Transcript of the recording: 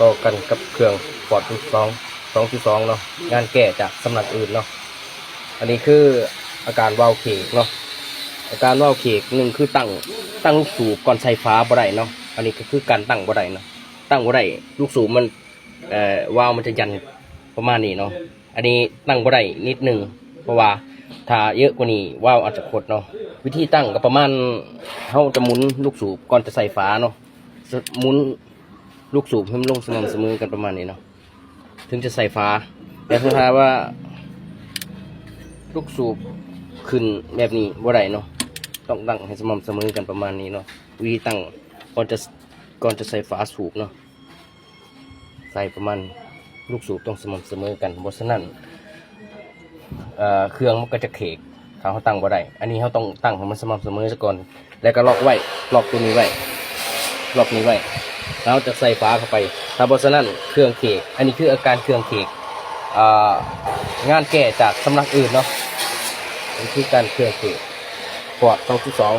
ຕໍ່ກັນກັບເຄື່ອງ Ford ສອງ ສອງຈຸດສອງເນາະ ງານແກ້ຈາກສຳນັກອື່ນເນາະ. ອັນນີ້ຄືອາການວາວເຄກເນາະ. ອາການວາວເຄກ ໜຶ່ງຄືຕັ້ງ ຕັ້ງລູກສູບກ່ອນໃສ່ຝາບໍ່ໄດ້ເນາະ. ອັນນີ້ກໍຄືການຕັ້ງບໍ່ໄດ້ເນາະ ຕັ້ງບໍ່ໄດ້ ລູກສູບມັນ ເອີ ວາວມັນຈະຢັນປະມານນີ້ເນາະ. ອັນນີ້ຕັ້ງບໍ່ໄດ້ນິດໜຶ່ງ ເພາະວ່າຖ້າເຍອະກວ່ານີ້ວາວອາດຈະຄົດເນາະ. ວິທີຕັ້ງກໍປະມານ ເຮົາຈະໝູນລູກສູບກ່ອນຈະໃສ່ຝາເນາະ ໝູນລູກສູບໃຫ້ມັນລົງສະໝໍ່າສະເໝີກັນປະມານນີ້ເນາະ ເຖິງຈະໃສ່ຝາ. ແຕ່ຖ້າວ່າລູກສູບຂຶ້ນແບບນີ້ບໍ່ໄດ້ເນາະ ຕ້ອງຕັ້ງໃຫ້ສະໝໍ່າສະເໝີກັນປະມານນີ້ເນາະ. ວິທີຕັ້ງກ່ອນຈະ ກ່ອນຈະໃສ່ຝາສູບເນາະ ໃສ່ປະມານ ລູກສູບຕ້ອງສະໝໍ່າສະເໝີກັນ ບໍ່ສະນັ້ນ ເອີ ເຄື່ອງມັນກໍຈະເຄກ ຖ້າເຮົາຕັ້ງບໍ່ໄດ້. ອັນນີ້ເຮົາຕ້ອງຕັ້ງໃຫ້ມັນສະໝໍ່າສະເໝີຊະກ່ອນ ແລ້ວກໍລັອກໄວ້ ລັອກຕົວນີ້ໄວ້ ລັອກນີ້ໄວ້ ແລ້ວຈະໃສ່ຝາເຂົ້າໄປ. ຖ້າບໍ່ສະນັ້ນເຄື່ອງເຄກ. ອັນນີ້ຄືອາການເຄື່ອງເຄກ ເອີ ງານແກ້ຈາກສຳນັກອື່ນເນາະ. ອັນນີ້ຄືການເຄື່ອງເຄກ Ford ສອງຈຸດສອງ